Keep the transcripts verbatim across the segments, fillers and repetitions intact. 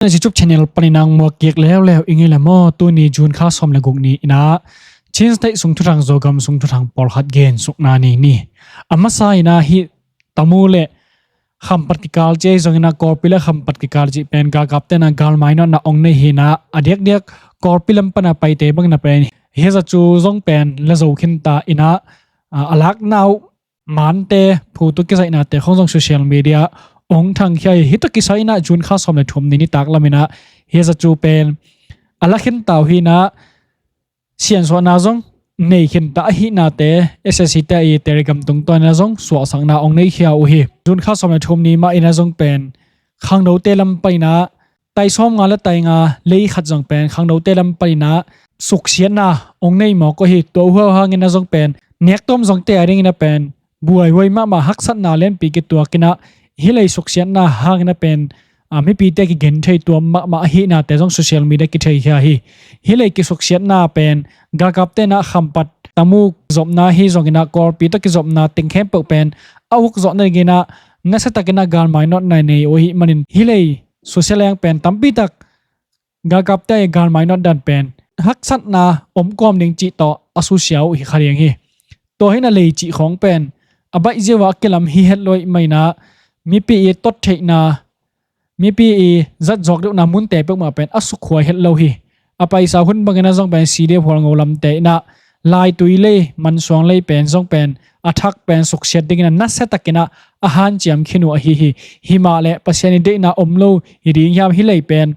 Na YouTube channel panin ang muak kik leuleu ing ei le maw, tuni June kha sawm le guk ni inah Chin State sung thuthang, Zogam sung thuthang pawlkhat gensukna ni ni. A masa inah hih Tamu le Khampat kikal cih zong inah, Kawlpi le Khampat kikal cih pen galkapte inah galmainawtna ong nei hi inah, a diakdiak Kawlpi lam pana paite bang inah pen hih a za cu zong pen la zo khin ta inah, a, a lakna uh mante, phu tawh kizaihnate khong zong social media ong thangkhia hi. Hih tawh kisai inah June kha sawm le thum ni nitak lam inah hih a za cu pen a la khin ta uh hi inah, siansuahna zong nei khin ta ahihnate S A C te i Telegram tungtawn inah zong suahsakna ong neikhia uh hi. June kha sawm le thum ni mah inah zong pen khangnote lam pan inah tai sawmnga le tai nga lei khat zong pen khangnote lam pan inah suksiatna ong nei mawk uh hi. Tua uh hang inah zong pen nektuam zongte a ding inah pen buaihuai mahmah, haksatna lianpi kituak inah, hih lei suksiatna hang inah pen, a, mipite kigen thei tuam mahmah ahihnate zong social media kitheikhia hi. Hih lei kisuksiatna pen galkapte inah Khampat Tamu zopna hi zong inah, Kawlpi tawh kizopna teng khempeuh pen a uk zawh nading inah nasiatak inah galmainawtna nei uh ahih manin, hih lei susia leng pen tampitak galkapte i galmainawt dan pen haksatna om kawm ding cih tawh a susia uh hi kha ding hi. Tua hi inah lei cih khawng pen a baih ziau ah a kilam hi het lo ahih man inah, mipi i tot theihna, mipi i zat zawk deuhna munte peuhmah pen a sukhuai het lo hi. A paisa hun bang inah zong pen C D F Hualngo lamte inah Laitui lei, Mansuang lei pen zong pen a thak pen suksiat ding inah nasiatak inah a hanciam khin uh ahi hi. Hi mah leh Pasian i deihna om lo hi ding hiam, hih lei pen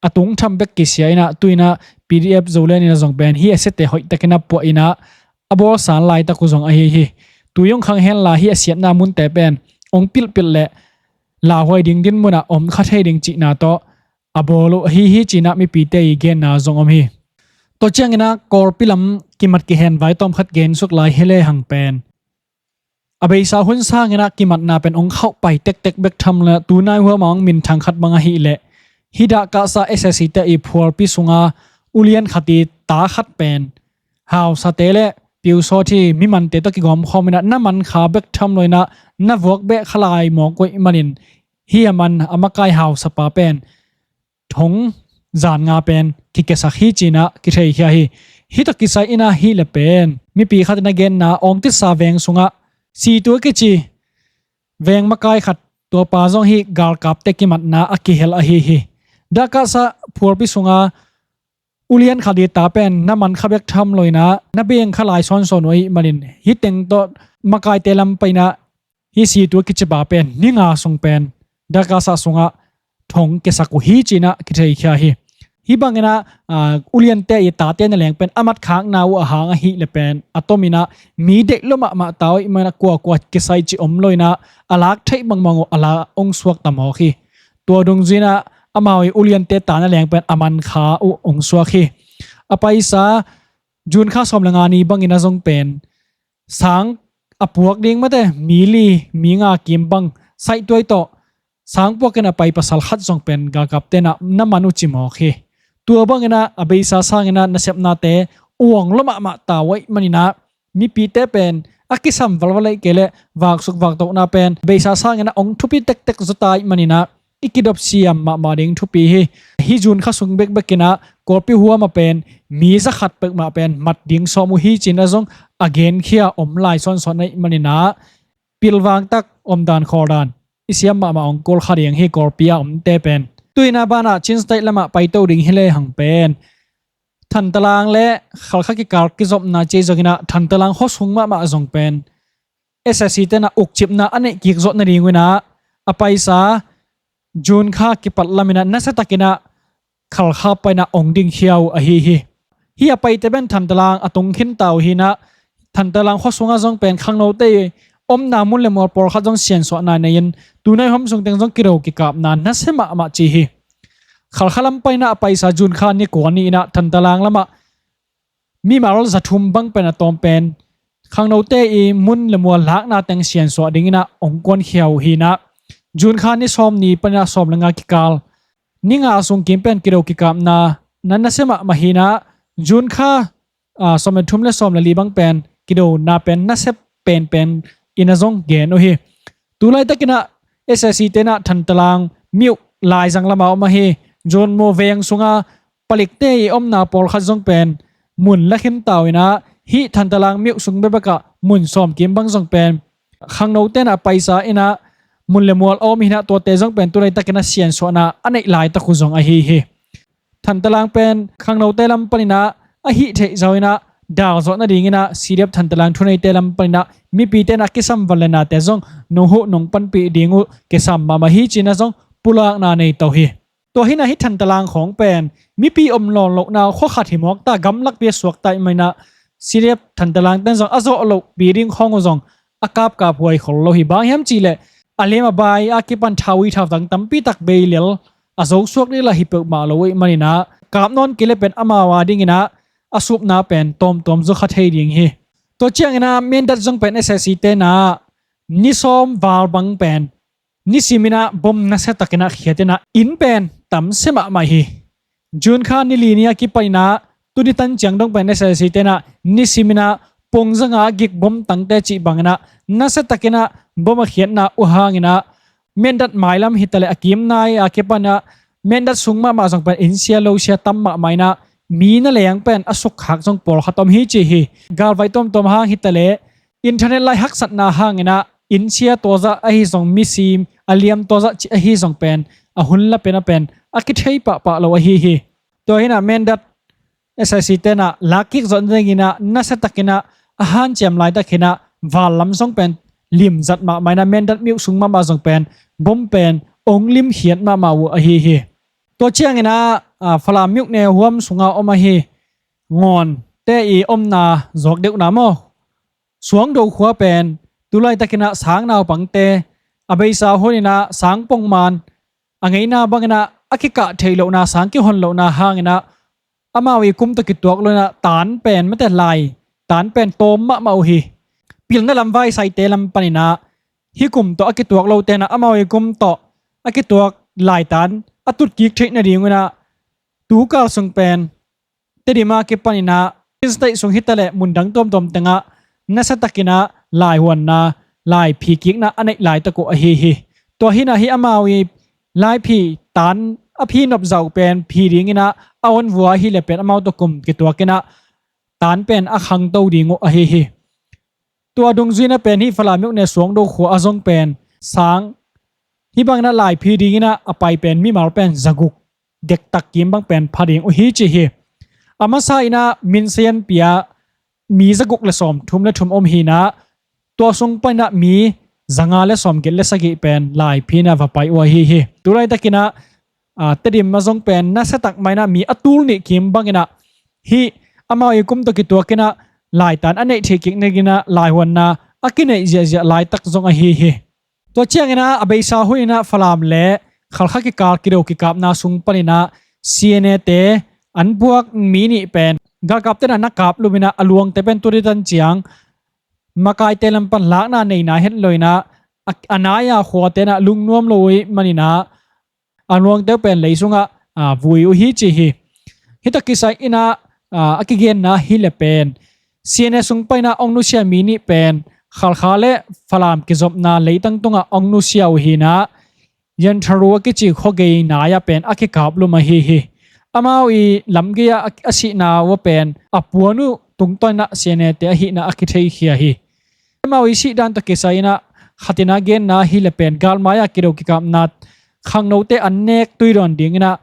a tungtham bek kisia inah, tu inah P D F Zoland inah zong pen hih a siate hoihtak inah puah inah a bawlsa laitak uh zong ahi hi. Tu zong khang hen la, hih a siatna munte pen ong pilhpilh leh lauhuai ding dinmun ah om kha thei ding cihna tawh a bawl uh ahi hi ci inah mipite i genna zong om hi. Tua ciang inah Kawlpi lam kimat kihen vai tawm khat gensuk lai hi le hang pen, a beisa hun sang inah kimatna pen ong khauh pai tektek bek tham lo inah, tunai huam ah ong minthang khat bang ahih leh, hih Dahkasa S A C te i phualpi sunga ulian khat i ta khat pen hausate le piusawt hi, mimante tawh kigawm khawm inah na man kha bek tham lo inah na vuak beh kha lai mawk uh ahih manin, hih a man a makai hausapa pen thong zan nga pen kikiasak hi ci inah kitheikhia hi. Hih tawh kisai inah hih leh pen mipi khat in a genna, Awngtitsa veng sungah Situ a kici veng makai khat, tuapa zong hih galkapte kimatna a kihel ahi hi. Dahkasa phualpi sunga ulian khat i ta pen na man kha bek tham lo inah na beng kha lai sawnsawn uh ahih manin, hih teng tawh makaite lam pan inah hih Situ a kici pa pen ni nga sung pen Dahkasa sungah thong kiasak uh hi ci inah kitheikhia hi. Hih bang inah, aa, uliante i tate na leng pen a matkhakna uh a hang ahih leh pen a tom inah mi deih lua mahmah ta uh ahih man inah kuakua kisai cih om lo inah a lak theih bangmang uh a la ong suak ta mawk hi. Tua dungzui inah amau i uliante ta na leng pen a man kha uh ong suak hi. A paisa June kha sawm le nga ni bang inah zong pen sang a puak ding mate, mi li mi nga kim bang saihtuai tawh sang puak in a pai pasal khat zong pen galkapte inah na man uh ci mawk hi. Tua bang inah a beisa sang inah nasepnate uang lua mahmah ta uh ahih man inah mipite pen a kisam valval ahih kei leh vaksuk vaktohna pen beisa sang inah ong thupi tektek zaw ta ahih man inah i kidop siam mahmah ding thupi hi. Hih June kha sung bekbek inah Kawlpi huam ah pen mi za khat peuhmah pen mat ding sawm uh hi ci inah zong a genkhia om lai sawnsawn ahih man inah pilvang tak omdan khawldan i siam mahmah ong kul kha ding hi, Kawlpi a omte pen. Tu inah banah Chin State lamah paito ding hi le hang pen Thantalang le Khalkha kikal kizopna cih zong inah Thantalang khuasung mahmah zong pen S A C te inah ukcipna a neih kik zawh nading uh inah a paisa June kha kipat lam inah nasiatak inah Khalkha pan inah ong dingkhia uh ahi hi. Hih a paite pen Thantalang a tung khin ta uh hi inah Thantalang khuasungah zong pen khangnote i omna mun le mual pawlkhat zong siansuahna nei in tunai huam sung teng zong kido kikapna nasia mahmah ci hi. Khalkha lam pan inah a paisa June kha ni kua ni inah Thantalang lamah mimal za thum bang pen a tawm pen khangnote i mun le mual lakna teng siansuah ding inah ong kuankhia uh hi inah June kha ni sawm ni pan inah sawm le nga kikal ni nga sung kim pen kido kikapna na nasia mahmah hi inah June kha, aa, sawm le thum le sawm le li bang pen kidona pen nasia penpen inah zong gen uh hi. Tulaitak inah S A C te inah Thantalang mi uh laizang lamah om ahi June mu veng sunga palikte i omna pawlkhat zong pen mun la khim tau inah, hih Thantalang myuk sung bekbekah mun sawm kim bang zong pen khangnote inah paisa inah mun le mual a om hinah, tuate zong pen tu laitakinah siansuahna a neih laitak uh zong ahi hi. Thantalang pen khangnote lam paninah a hih theih zo inah dal zawh nadinginah C D F Thantalang thuneite lam paninah mipite inah kisam van le nate zong nong huh nong panpih ding uh kisam mahmah hi cinah zong pulakna nei to hi. Tua hinah hih Thantalang khawng pen mipi om lawn lohna khuakhat hi mawk ta, gamlak pi a suak ta ih maninah C D F Thantalang ten zong a zawh loh pi ding khawng uh zong a kapkap huai khol lo hi. Bang hiam cihleh a liam a bai a kipan thau i thautang tampi tak bei lel a zo suak ding lah hi peuhmah lo ih maninah kap nawn kei le pen amau a dinginah a supna pen tawmtawm zaw kha thei ding hi. Tua cianginah Mindat zong pen S A C tenah ni sawm val bang pen nisiminah bom nasiatakinah khiatinah inn pen tamsia mahmah hi. June kha ni li ni a kipaninah tuni tan ciang dong pen S A C tenah nisiminah pongzanga gik bom tangte cih banginah nasiatakinah bom a khiatna uh hanginah Mindat mailam hitaleh a kimnai a kipanah Mindat sung mahmah zong pen innsia losia tam mahmah inah mi na leng pen a sukkhak zong pawlkhat om hi ci hi. Galvai tuamtuam hang hitaleh internet lai haksatna hanginah innsia tuazah ahi zong misim a liam tuazah cih ahi zong pen a hun la pena pen a kithei pahpah lo ahi hi. Tua hinah Mindat S A C tenah lakkik zawh nadinginah nasiatakinah a hanciam laitak hinah val lam zong pen limzat mahmah inah Mindat myuk sung mahmah zong pen bom pen ong limkhiat mahmah uh ahi hi. Tua cianginah Falam myuk ne huam sunga om ahi Ngawnte i omna zawk deuhna maw, Suangdo khua pen tu laitakinah sang naupangte a beisa huninah sang pongman a ngeina banginah a kikah theih lohna, sang kihon lohna hanginah amau i kum tawh kituak loinah tan pen mate lai tan pen tawm mahmah uh hi. Pilna lam vaisaite lam paninah hih kum tawh a kituak lote inah amau i kum tawh a kituak laitan a tutkik theih nadinginah tukal sung pen Tedim a kipaninah Chin State sung hitaleh mundang tuamtuam tengah nasiatakinah laihuanna, laiphi kikna a neih laitak uh ahi hi. Tua hinah hih amau i laiphi tan a phi nopzah uh pen phi dinginah a on vua hileh pen amau tawh kum kituakinah tan pen a khangto ding uh ahi hi. Tua dungzuina pen hih Falam myuk ne Suangdo khua a zong pen sang hih banginah laiphi dinginah a pai pen mimal pen zaguk dektak kim bang pen pha ding uh hi ci hi. A masa inah Min Sayan pia mi zaguk le sawm thum le thum om hinah tua sung paninah mi zanga le sawm get le sagih pen laiphi inah va pai uh ahi hi. Tu laitakinah Tedim a zong pen nasiatak mah inah mi a tul nih kim banginah hih amau i kum tawh kituakinah laitan a neih theih kik nadinginah laihuanna a kineih ziahziah laitak zong ahi hi. Tua cianginah a beisa huninah Falam le Khalkha kikal kido kikapna sung paninah C N A te an puak mi nih pen galkapte inah na kapluminah a luangte pen tuni tan ciang makaite lam pan lakna nei nai het loinah a nai-a khuate inah lungnuam lo uh ih maninah a luangte uh pen lei sungah vui uh hi ci hi. Hih tawh kisai inah a kigenna hileh pen C N A sung paninah ong nusia mi nih pen Khalkha le Falam kizopna leitang tungah ong nusia uh hinah Yantharu a kici khuagei nai-ah pen a kikaplum ahi hi. Amau i lamgei-ah a sihna uh a pen a puan uh tungtawn inah C N A te ahihna a kitheikhia hi. Amau i sihdan tawh kisai inah khatinah genna hileh pen galmai-ah kido kikapna khangnote an nek tuidawn dinginah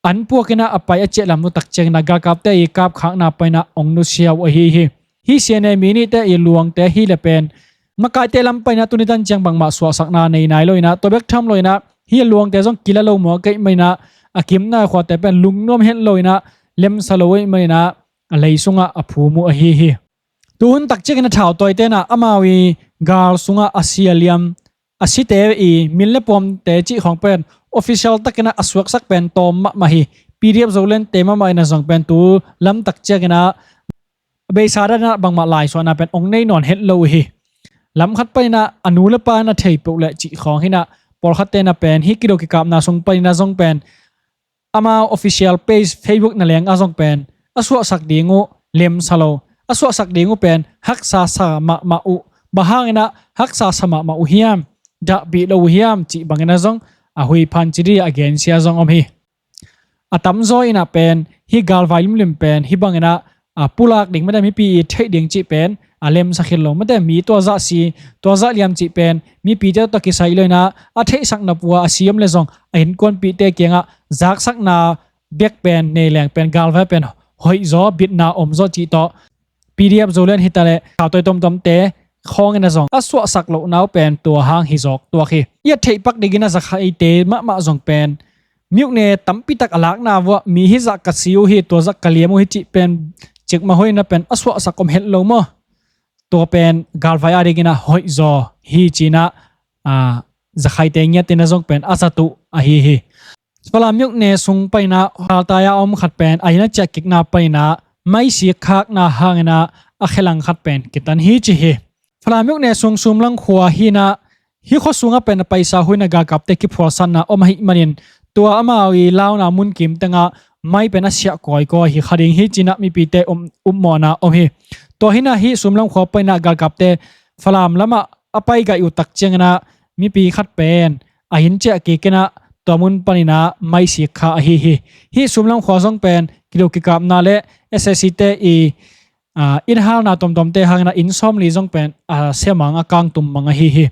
an puakinah a pai a ciah lam uh tak cianginah galkapte i kapkhakna paninah ong nusia uh ahi hi. Hih C N A mi nihte i luangte hileh pen makaite lam paninah tuni tan ciang bangmah suahsakna nei nai loinah tua bek tham loinah hih luangte zong kila lo mawk ahih maninah a kimna khuate pen lungnuam het loinah lemsa lo ahih maninah a lei sungah a phum uh ahi hi. Tuhun tak cianginah thautawite inah amau i gal sungah a si a liam a site i min le puamte cih khawng pen official takinah a suaksak pen tawm mahmah hi. P D F Zolandte mahmah inah zong pen tu lamtak cianginah beisa daninah bangmah laisuahna pen ong nei nawn het lo uh hi. Lamkhat paninah a nu le pa inah thei peuh leh cih khawng hinah pawlkhatte inah pen hih kido kikapna sung paninah zong pen amau official page Facebook na leng a zong pen a suahsak ding uh lemsa lo, a suahsak ding uh pen haksa sa mahmah uh. Bang hanginah haksa sa mahmah uh hiam, dahpih lo uh hiam cih banginah zong a huiphan ci dih a gensia zong om hi. a tamzaw inah pen hih galvai limlim pen hih banginah a pulak ding mate mipi i theih ding cih pen a lemsa khit lo mate mi tua zah si tua zah liam cih pen mipite tawh kisai lo inah a theihsak nop uh a a si om le zong a innkuanpihte kiangah zaksakna bek pen nei leng pen galvai pen hoihzaw bitna omzaw cih tawh P D F Zoland hitaleh thautawi tomtomte khawngin a zong a suahsak lohna uh pen tua hang hi zawk tuak hi. I a theihpak dingin a zakhaite mahmah zong pen miukne tampitak a lakna vuah mi hizah ka si uh hi tua zah ka liam uh hi cih pen cikmah hoihna pen a suahsak om het lo maw? Tua pen galvai a dingin a hoihzaw hi cinah a zakhaite ngiatin a zong pen a zat uh ahi hi. Falam miukne sung paina haltai a om khat pen a inn a ciah kikna paina maisik khakna hangina a khelang khat pen kitan hi ci hi. Falam miukne sung Sumlang khua hinah hih khua sungah pen a paisa huina galkapte kiphualsanna om ahih manin tua amau i launa mun kim tengah mai pen a siah kawikawi hi kha ding hi cinah mipite um upmawhna om hi. Tua hinah hih Sumlang khua paina galkapte Falam lamah a pai gaih uh tak cianginah mipi khat pen a inn ciah kikinah tua mun paninah maisik kha ahi hi. Hih Sumlang khua zong pen kido kikapna le S A C te i inn halna tomtomte hangin a inn sawmli zong pen a siamang a kangtum mang ahi hi.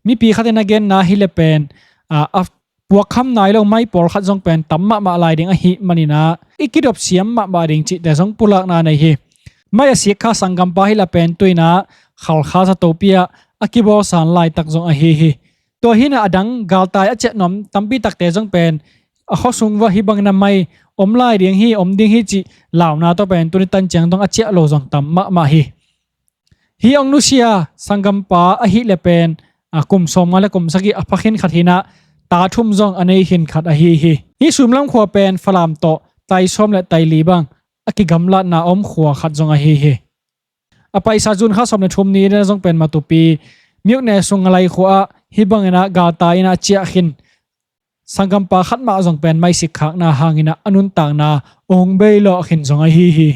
Mipi khatin a genna hile pen a puakkham nai lo mai pawlkhat zong pen tam mahmah lai ding ahih maninah i kidop siam mahmah ding cihte zong pulakna nei hi. Mai a sik kha sanggampa hila pen tuinah khalkha zatopi ah a kibawlsan laitak zong ahi hi. Tua hinah a dang galtai a ciah nuam tampi takte zong pen a khuasung vua hih bangin a mai om lai ding hi om ding hi cih launa tawh pen tuni tan ciang dong a ciah lo zong tam mahmah hi. Hih ong nusia sanggampa ahih le pen a kum sawmnga le kum sagih a phakhin khat hinah ta thum zong a nei khin khat ahi hi. Hih Sumlam khua pen Falam tawh tai sawm le tai li bang a kigamlatna om khua khat zong ahi hi. A paisa June kha sawm le thum ni-in a zong pen Matupi miukne sung a lai khua ah hih banginah galtai inah a ciah khin sanggampa khat mah zong pen maisik khakna hanginah a nuntakna ong bei lawh khin zong ahi hi.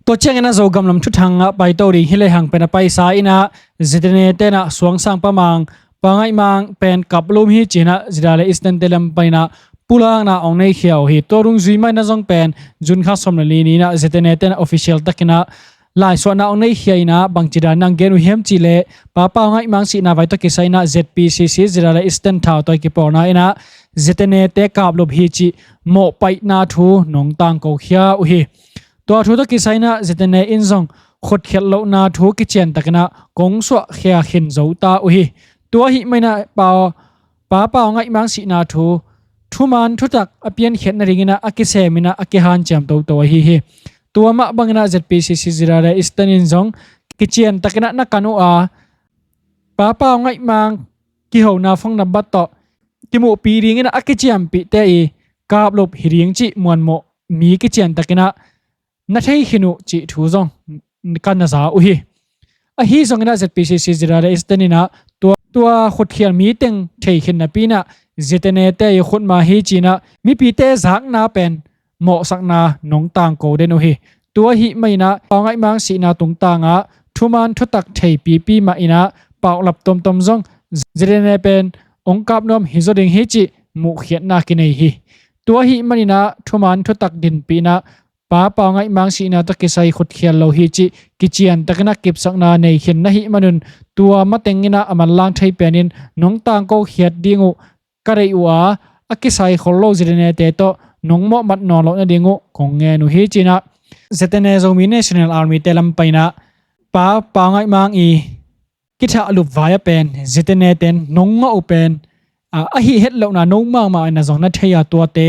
Tua cianginah Zogam lam thuthangah paito ding hi lehang pen a paisa inah ZNA tenah suangsang pamang pangaihmang pen kaplum hi cinah Zida le Eastern te lam paninah pulakna ong nei khia uh hi. Tua rung zui mah inah zong pen June kha sawm le li ni-inah ZNA tenah official takinah laisuahna ong nei khia inah bangci dan nang gen uh hiam cihleh Pa Pau Ngaih Mang sihna vai tawh kisai inah ZPCC Zida le Eastern thautawi kipawlna inah ZNA te kaplup hi cih mawhpaihna thu nong tangko khia uh hi. Tua thu tawh kisai inah ZNA in zong khutkhiat lohna thu kician takinah kong suah khia khin zo ta uh hi. Tua ahih maninah Pa Pau Ngaih Mang sihna thu thuman thutak a piankhiat nadinginah a kisem inah a kihanciam toto ahi hi. Tua mah banginah ZPCC Zida le Eastern in zong kician takinah na kan uh a Pa Pau Ngaih Mang kihona phone number tawh kimuhpih dinginah a kiciampihte i kaplup hi ding cih muanmawh mi kician takinah na thei khin uh cih thu zong kan na za uh hi. Ahi zonginah ZPCC Zida le Eastern inah tua, tua khutkhial mi teng thei khin napi inah ZNA te i khutma hi cinah mipite zakna pen mawhsakna nong tangko den uh hi. Tua ahih maninah Pau Ngaih Mang sihna tungtangah thuman thutak theipipi mah inah paulap tomtom zong ZNA pen ong kap nuam hi zaw ding hi cih muhkhiatna kinei hi. Tua ahih maninah thuman thutak dinpih inah Pa Pau Ngaih Mang sihna tawh kisai khutkhial lo hi cih kician takinah kipsakna nei khin na hih manun tua mateng inah a manlang thei penin nong tangko khiat ding uh ka deih uh a, a kisai khol lo ZNA te tawh nong mawhmat nawn loh nading uh kong ngen uh hi cinah ZNA Zomi National Army te lam paninah Pa Pau Ngaih Mang i kithahlup vai a pen ZNA ten nong ngah uh pen a, a hih het lohna no mahmah inah zong na thei a tuate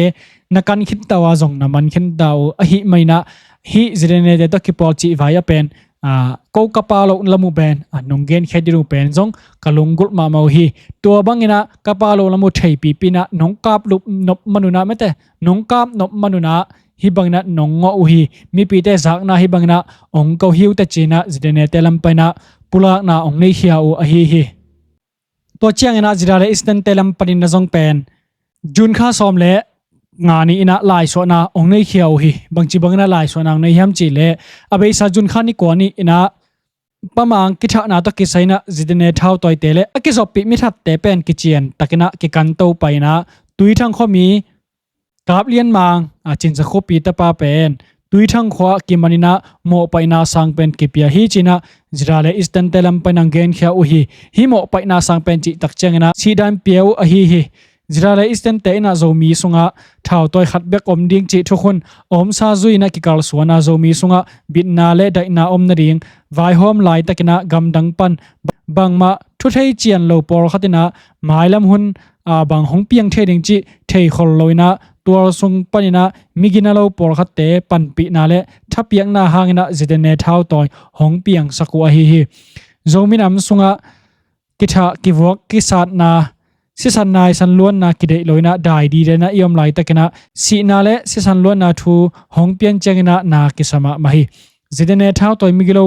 na kan khinta uh a zong na man khinta uh ahih maninah hih ZNA te tawh kipawl cih vai a pen a, ko ka pa lo lam uh pen a, nong genkhiat ding uh pen zong ka lunggulh mahmah uh hi. Tua banginah ka pa lo lam uh theipipi inah nong kaplup nop manunah mate nong kap nop manunah hih banginah nong ngawh uh hi. Mipite zakna hih banginah ong ko hi uh teh cinah ZNA te lam paninah pulakna ong nei khia uh ahi hi. Tua cianginah Zida le Eastern te lam panin na zong pen June kha sawm le nga ni-inah laisuahna ong nei khia uh hi. Bangci banginah laisuahna ong nei hiam cihleh a beisa June kha ni kua ni-inah pamang kithahna tawh kisai inah ZNA thautawite le a kizoppih mithatte pen kician takinah kikanto painah Tuithang khuami Kap Lian Mang, a, Cin Za Khup i tapa pen Tuithang khua kimaninah mawhpaihna sang pen kipia hi cinah Zira le Eastern te lam painah genkhia uh hi. Hih mawhpaihna sang pen cihtak cianginah sihdan pia uh ahi hi. Zira le Eastern te inah Zomi sungah thautawi khat bek om ding cih thukhun a omsa zuinah kikalsuanah Zomi sungah bitna le daihna om nading vaihawm laitakinah gamdang pan bangmah thuthei cian lo pawlkhat inah mailam hun, a, bang hong piang thei ding cih theikhol loinah tualsung paninah migina lo pawlkhatte panpihna le thapiakna hanginah Zitene thautawi hong piangsak uh ahi hi. Zomi nam sungah kithah kivuak kisatna, sisan naisan luanna kideih loinah dai didenah i om laitakinah sihna le sisan luanna thu hong pian cianginah na kisa mahmah hi. Zitene thautawi migilo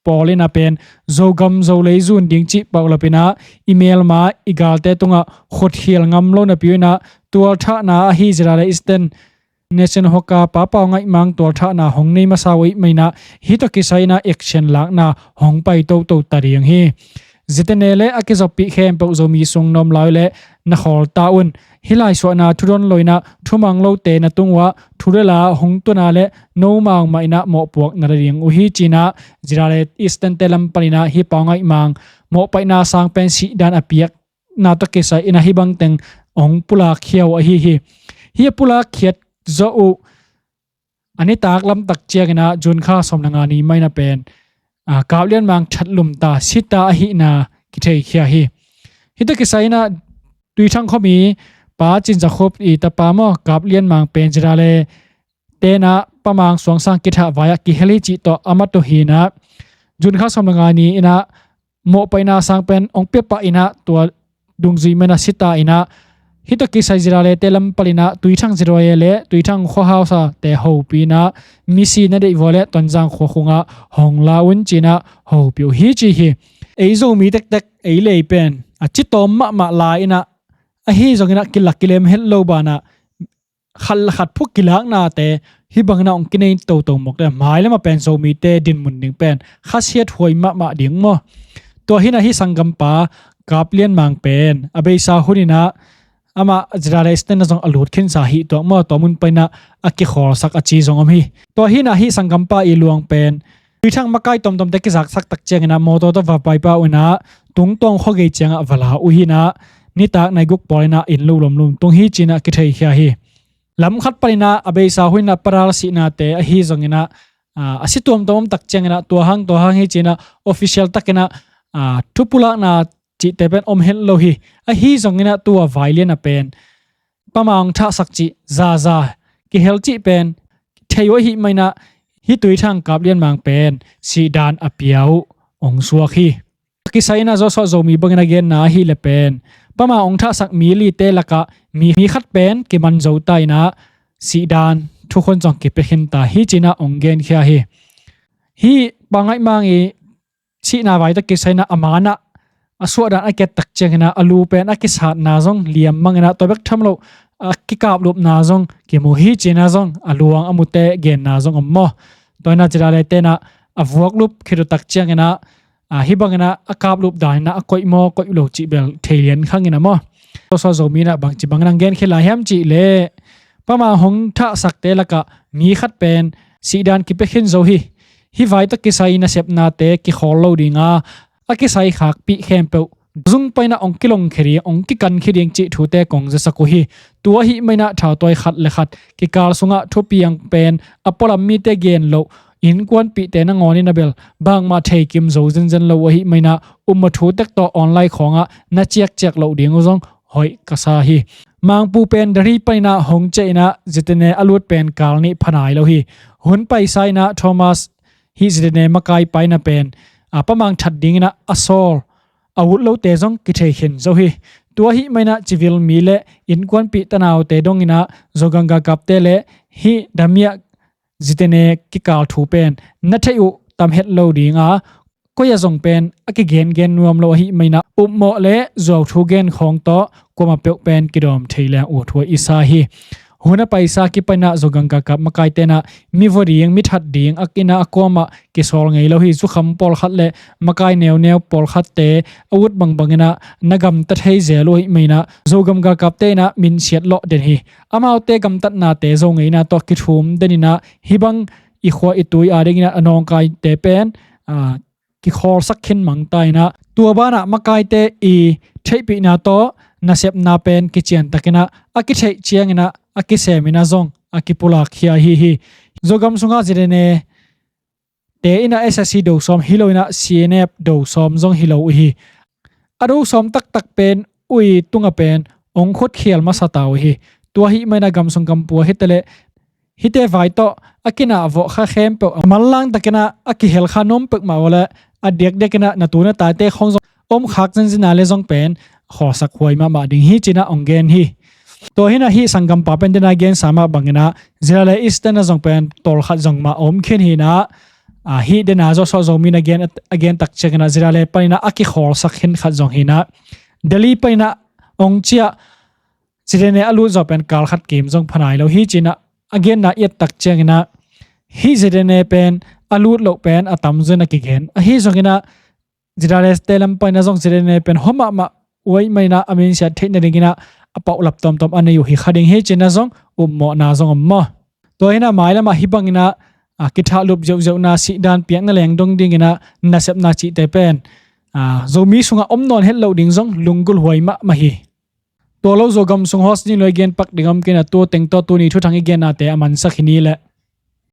pawl inah pen Zogam Zolei zun ding cih paulapinah i melma i galte tungah khutkhial ngam lo napi uh inah tualthahna ahi Zira le Eastern National Hawker Pa Pau Ngaih Mang tualthahna hong nei masa uh ahih maninah hih tawh kisai inah action lakna hong pai toto ta ding hi. Zitene le a kizoppih khempeuh Zomi sung na om lai uh leh na khawl ta un. Hih laisuahna thudon loinah thumang lote na tung uhah thu le la hong tuna le nomau mah inah mawhpuak na la ding uh hi cinah Zira le Eastern te lam paninah hih Pau Ngaih Mang mawhpaihna sang pen sihdan a piak na tawh kisai inah hih bangteng hong pulak khia uh ahi hi. Hih a pulak khiat zawh uh a nitak lamtak cianginah June kha sawm le nga ni mah inah pen, a, Kap Lian Mang thatlum ta sita ahihna kitheikhia hi. Hih tawh kisai inah Tuithang khuami Pa Cin Za Khup i tapa maw Kap Lian Mang pen Zira le tenah Pa Mang Suang Sang kithah vai-ah kihel hi cih tawh a mat uh hinah June kha sawm le nga ni inah mawhpaihna sang pen hong pia pah inah tua dungzui mah inah sita inah hih tawh kisai Zira le te lam paninah Tuithang Zirawe le Tuithang khuahausate hopih inah misi na deih vua le Tonzang khua khungah hong la un cinah hopih uh hi ci hi. Ei Zomi tektek ei lei pen a citawm mahmah lai inah ahi zonginah kilak kilem het lo banah khat le khat phuk kilaknate hih bangin a hong kinei toto mawk le, mailam a pen Zomite dinmun ding pen khasiat huai mahmah ding maw? Tua hi inah hih sanggampa Kap Lian Mang pen a beisa hun inah amah Zira le Eastern ah zong a lut khinsa hi tuak maw, tua mun pan inah a kikhawlsak a ci zong om hi. Tua hi inah hih sanggampa i luang pen Tuithang makai tomtomte kizaksak tak ciangin ah mawtaw tawh va paipa uh inah tungtawng khuagei ciangah va la uh hi inah nitak nai guk pawl inah inn lo lomlom tung hi ci inah kitheikhia hi. Lam khat panin ah a beisa hun inah Pa Dal sihnate ahi zongin ah, a, a si tuamtuam om tak ciangin ah tua hang tua hang hi ci inah official takin ah, a, thupulakna cihte pen om het lo hi. Ahi zongin ah tua vailian a pen Pa Mang thahsak cih zaza kihel cih pen thei uh ahih manin ah hih Tuithang Kap Lian Mang pen sihdan a pia uh hong suak hi. Kisai inah Joshua Zomi bangin a genna ahih leh pen Pa Mang hong thahsak mi lite lakah mi, mi khat pen kiman zo ta inah sihdan thukhun zong kipia khin ta hi ci inah hong genkhia hi. Hih Pa Ngaih Mang i sihna vai tawh kisai inah a man ah a suahdan a kiat tak ciangin ah a lu pen a kisatna zong liam mang inah tua bek tham lo a kikaplupna zong kimu hi ci inah zong a luang a mute genna zong om maw? Tua inah Zira le te inah a vuaklup khit uh tak ciangin ah, a, hih bangin ah a kaplup dan inah a koih maw koih lo cih bel thei lian khang inah maw? Joshua Zomi inah bangci bangin a hong genkhia lai hiam cih leh Pa Mang hong thahsakte lakah mi khat pen sihdan kipia khin zo hi. Hih vai tawh kisai nasepnate kikhawl lo ding a, a kisai khakpih khempeuh zung pan inah hong kilongkhia ding, hong kikankhi ding cih thute kong zasak uh hi. Tua ahih manin ah thautawi khat le khat kikal sungah thupiang pen a pualam mite gen loh innkuanpihte nangawn inah bel bangmah theikim zo zenzen lo uh ahih manin ah upmawh thu tek tawh online khawngah na ciakciak loh ding uh zong hoih ka sa hi. Mangpu pen Delhi pan inah hong ciah inah Zitene a lut pen kal nih pha nai lo hi. Hun paisa inah Thomas hih Zitene makaipa inah pen, a, Pa Mang that ding inah a sawl a ut lote zong kithei khin zo hi. Tua ahih manin ah civil mi le innkuanpih tanaute dong inah Zogam galkapte le hih Damia Zitene kikal thu pen na theih uh tam het lo ding a, koi ah zong pen a kigengen nuam lo ahih manin ah upmawh le zuauthu gen khawng tawh kuamah peuh pen kidawm thei leng ut huai i sa hi. Hun a paisa kipan ah Zogam galkap makaite in ah mi vua ding, mi that ding, a inn ah a kuamah kisawl ngei lo hi. Zukham pawlkhat le makai neuneu pawlkhatte a ut bangbang in ah na gamta thei zel uh ahih manin ah Zogam galkapte in ah minsiat lawh den hi. Amaute gamtatnate Zo ngeina tawh kithum den in ah hih bang i khua i tui a dingin ah a nawngkaite pen, aa, kikhawlsak khin mang ta in ah, tua banah makaite i theihpihna tawh nasepna pen kiciantakin ah a kitheih ciangin ah a kisemin ah zong a kipulak khia ahi hi. Zogam sungah ZNA te in ah SAC do sawm hi lo in ah CNF do sawm zong hi lo uh hi. A do sawm taktak pen ui tunga pen ong khutkhial masa ta uh hi. Tua ahih manin ah gamsung gampua hi taleh hihte vai tawh a kinah vawh kha khempeuh a manlang takin ah a kihel kha nuam peuhmah uh leh a diakdiakin ah na tu na tate khawng zong om khak zenzen a leh zong pen khawlsak huai mahmah ding hi ci-in ah ong gen hi. Tua hi in ah hih sanggampa pen den a gensa mah bangin ah ZRA East-te in ah zong pen tawlkhat zong mah a om khin hi in ah, aa, hih den a Joshua Zomi in a gen, a gen tak ciangin ah ZRA panin ah a kikhawlsak khin khat zong hi in ah Delhi panin ah ong ciah ZNA a lut zawh pen kal khat kim zong pha nai lo hi ci-in ah a genna i et tak ciangin ah hih ZNA pen a lut loh pen a tamzaw in a kigen. Ahi zongin ah ZRA-te lam panin ah zong ZNA pen hua mahmah uh ahih manin ah a minsiat theih nadingin ah a paulap tuamtuam a nei uh hi kha ding hi ci-in ah zong upmawhna zong om maw. Tua hi in ah mailam ah hih bangin ah, aa, kithahlup ziauziauna, sihdan piakna leng dong dingin ah nasepna cihte pen, aa, Zomi sungah om nawn het loh ding zong lunggulh huai mahmah hi. Tua lo Zogam sung host ni lo i gen pak ding om kei in ah tua teng tawh tuni thuthang i gennate a mansak hi ni leh.